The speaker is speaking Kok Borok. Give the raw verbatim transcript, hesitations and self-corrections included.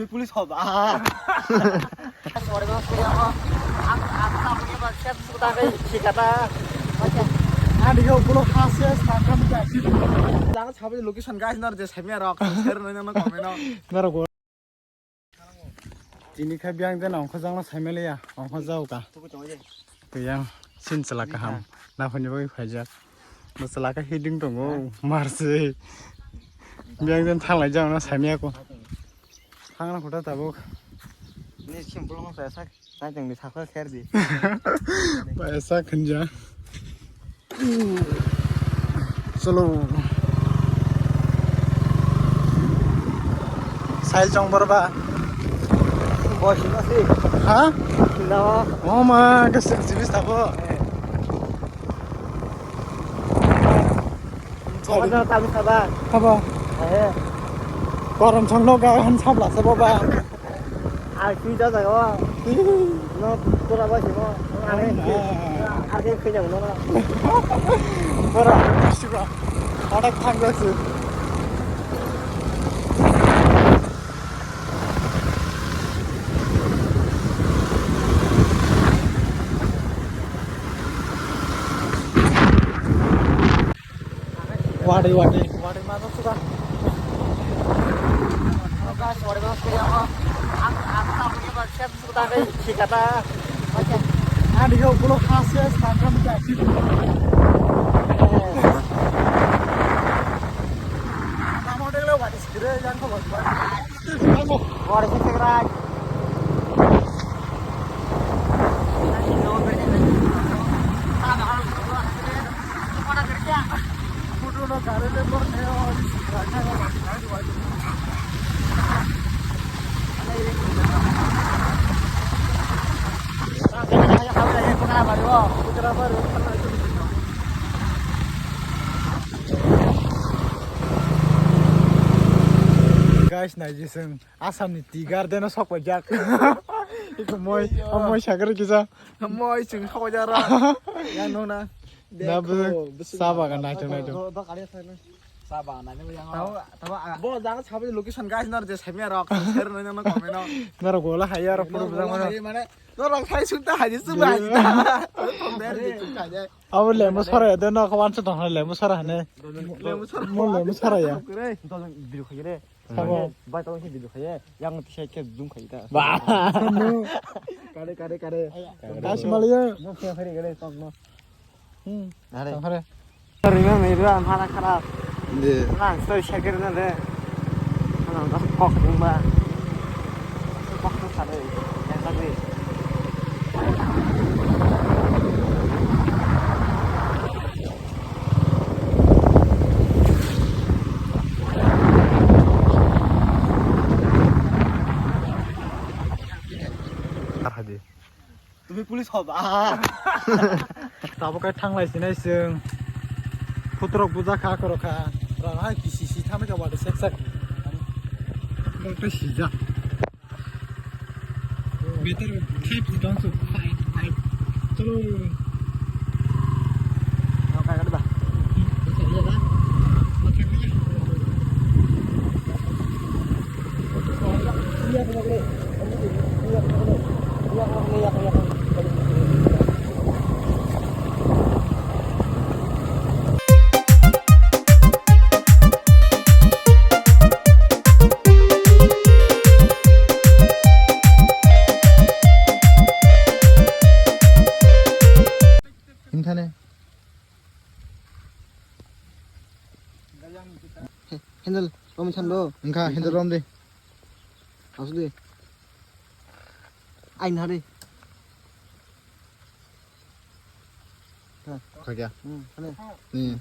Police hoba. Sorry, bang, sorry, ako. Ang, ang, ang, ang, ang, siya, suka tayo, chika ta. Okay. Ano yung ulo kasi, sa kami kasi. Jangan sabi location guys, nar je sami arok, share no, no, comment no. Naro go. Tini kha biyang den ongkho jangno saimaliya, ongkho jao ka. Kuyang sin chwla kaham. Naphani bagwi phaijak. Bo chwla khe hiding tongo, marswi. Biyang den thanglai jao no saimaya ko. Thangna khuta tabuk. Ni simple mo sa sak, nai tong ni sakha kher di. Ba sak khanja. Chalo. Sai chong borba. Bo sima si. Ha? No. Oh ma, kasik jibis tabo. Chalo. Ano kami sabar. Haba. Eh. Korom chong no ga han sabla sabo ba. Ang twi da jaga o. No, pura ba simo. Ang twi. Ang twi khoi jang no. Pura siba. Adak thang jasu. Wadi, wadi. Wadi mana sudah? Guys, wadi mana sudah ya? Ang, ang tak punya konsep sudah kayak si kata. Oke. Ada juga pulau khas ya, sangkam kasih. Nama udah lewat di segera yang kau buat. Wadi segera. Guys, naijiswng Assam ni tea garden o sok paijak. Iko moi, moi sagri kisa. Moi chwng khawaja ra. Yang nung na. Na bu sa bagan naitung naitung. Do, do kali sa na. Sa bagan nai yang. Tabo, tabo, ah. Bo jang sabi location guys nar je sabi rok. Share no no comment no. Nar gola haya rok puro bujang mano. Mane, no rok sai sukta haji su ba haji. Abo lembu sara de no kawan sa tong lembu sara hane. Lembu sara. Mo lembu sara ya. Video khaye re. Sabo. Bai tong video khaye. Yang tisa khe zoom khaye ta. Ba. Kare, kare, kare. Guys, malaya. No khe phari gale tong no. Hmm. Are. Tong phari. Ringa mera mara khara. De. Nang soi shakir na de. Nang das kok ding ba. Kok to sare. Yang tadi. Tumi police hoba. Tabo kai thanglai sinai sung. Putrok buja kha koro kha. Rang hai kisi si thamai ka wadi sek sek. Kok to sija. Better fight, don't so fight, fight. Chalo. Himthane. Handle rom than do. Hingkha handle rom de. Asu de. Ain hari. Khakya. Hmm, hane. Ni.